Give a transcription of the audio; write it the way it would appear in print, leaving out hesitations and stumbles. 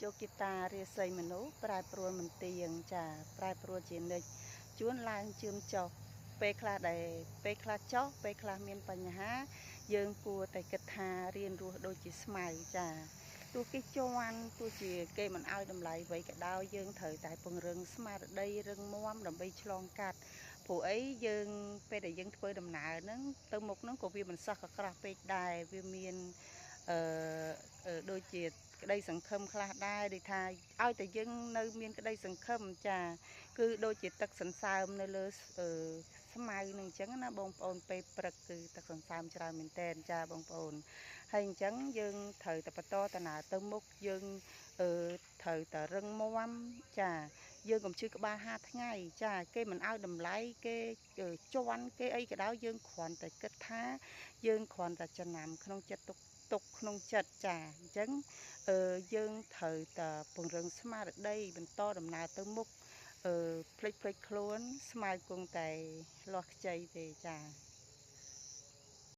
ជោគតារាសីមនុស្សប្រែប្រួលមិនទៀង ចា ប្រែប្រួលជានិច្ច ជួនឡើងជឿមចុះ ពេលខ្លះដែលពេលខ្លះចុះ ពេលខ្លះមានបញ្ហា យើងគួរតែគិតថារៀនរស់ដូចជាស្មៅ ចា ទោះគេជន់ ទោះជាគេមិនឲ្យតម្លៃអ្វីក៏ដោយ យើងត្រូវតែពង្រឹងស្មារតីរឹងមាំដើម្បីឆ្លងកាត់ ព្រោះអីយើងពេលដែលយើងធ្វើដំណើរហ្នឹងទៅមុខហ្នឹង ក៏វាមិនសោះកក្រោះពេកដែរ វាមានអឺដូចជាក្តីសង្ឃឹមខ្លះដែរ ដូចថាឲ្យតែយើងនៅមានក្តីសង្ឃឹម ចា គឺដូចជាទឹកសន្សើមនៅលើស្មៅនឹងអញ្ចឹងណាបងប្អូន ពេលព្រឹកគឺទឹកសន្សើមច្រើនមែនតែន ចា បងប្អូន។ ហើយអញ្ចឹងយើងត្រូវតែបន្តដំណើរទៅមុខ យើងអឺត្រូវតែរឹងមាំ ចា យើងកុំជឿក្បាល 5 ថ្ងៃ ចា គេមិនឲ្យតម្លៃ គេជន់គេអីក៏ដោយ យើងគ្រាន់តែគិតថាយើងគ្រាន់តែចំណាំក្នុងចិត្ត ទុកទុកក្នុងចិត្ត ចា អញ្ចឹងអឺយើងត្រូវតែពង្រឹងស្មារតីបន្តដំណើរទៅមុខ អឺភ្លេចភ្លេចខ្លួន ស្មៅគង់តែលាស់ខ្ចីទេ ចា។